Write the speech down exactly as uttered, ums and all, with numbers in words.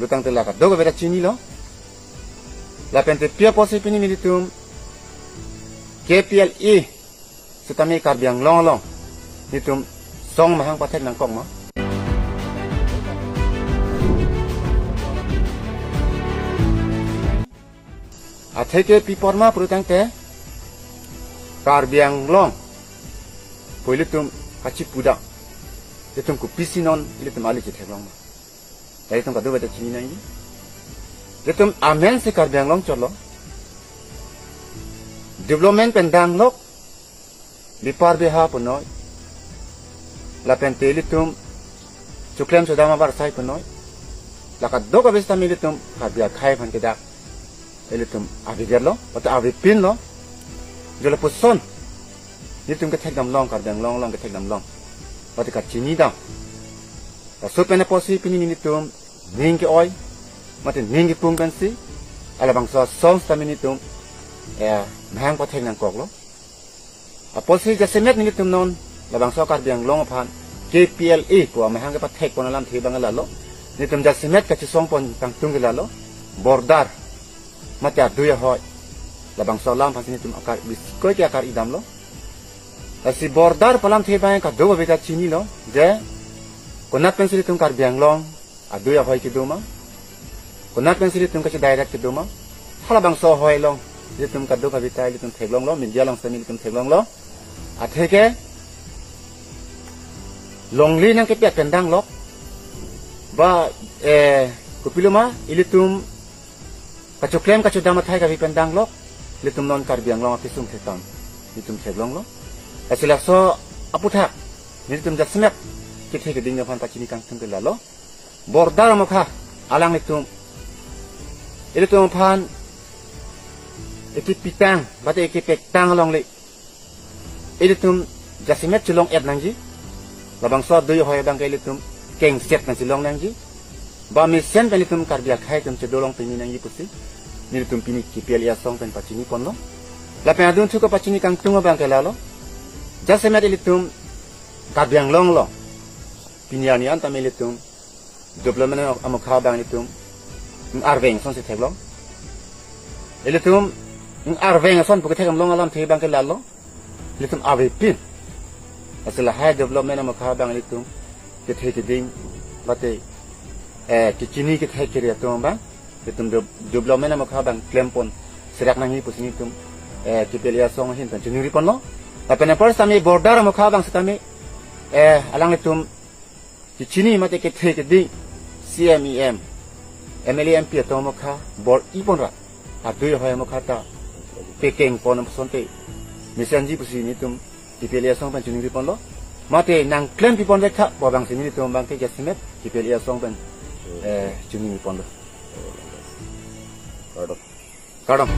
Tangte la kadokave ta chinilo. Lapente pi apotsi pini nelitum K P L A sitame Karbi Anglong along nelitum song mahang pathek nangkok ma? Atheke pi apot ma pulo tangte Karbi Anglong pu ilitum kachipudak, ilitum kopisi non ilitum ali chetheklong ma? Ilitum kadokave ta chini nangji. Ilitum amen si Karbi Anglong chotlo. Development pen danglok, bipar biha punoi. Lapente ilitum choklem chodam abar sai punoi. La kadokave sitame ilitum Karbi akhei aphan kedak ilitum avedet lo, atau avepin lo. Jo lapuson nelitum kethekdam long, Karbi Anglong along kethekdam long, mate kachini dam. Laso pen apotsi pini nelitum ning ke-oi mate ning kepung pensi halabangso asong sitame nelitum, eh, mahang pathek nangkoklo. Apotsi jasemet nelitum non labangso Karbi Anglong aphan K P L A pu amahang kepathek pon alamthe abang lalo. Nelitum jasemet kachesong pon kangtung ke lalo. Border mate adui ahoi, labangso alam aphansi nelitum akar, biskoi ke akar-i damlo. Lasi border pu alamthe abang kadokave ta chinilo, je konat pensi ilitum Karbi Anglong adui ahoi kedo ma, konat pensi ilitum kachedairek kedo ma. Halabangso ahoi along ilitum kadokave ta ilitum theklonglo, media along sitame ilitum theklonglo. Atheke longle nangkepi pen danglok, ba, eh, kopilo ma, ilitum kachoklem kachodam athai kave pen danglok, ilitum non Karbi Anglong akesung thektang ilitum theklonglo. Lasi laso aputhak nelitum jasemet kethe keding aphan pachini kangtung ke lalo. Border amokha alanglitum, ilitum aphan ekepitang mate ekepektang alongle ilitum jasemet chelong-et nangji. Labangso adui ahoi abang ke ilitum kengset nangchelong nangji. Ba mesen pen ilitum Karbi akhei atum chedolong pini nangji pusi nelitum pini K P L A asong pen pachini ponlo. Lapen adunthu kapachini kangtung abang ke lalo. Jasemet ilitum Karbi Anglong along pini arni an tame ilitum development amokha abang ilitum ing-arveng asonsi theklong. Ilitum ing-arveng ason pu kethekdam long alamthe abang ke lalo. Ilitum avepin. Lasi lahai development amokha abang ilitum kethe keding mate, eh, kechini kethek kere atum abang ilitum de-, development amokha abang klem pon serak nangji pusi nelitum, eh, K P L A asong ahin pen chiningri ponlo. Lapen apor sitame border amokha abang sitame, eh, alanglitum kechini mate kethe keding C M, E M, M L A, M P atum amokha bor-i ponra adui ahoi amokha ta pekeng pon asonte mesenji pusi nelitum K P L A asong pen chiningri ponlo. Mate nangklempi pon vek tha pu abangsi nelitum abang ke jasemet K P L A asong pen, eh, chiningri ponlo. Kardom. Kardom.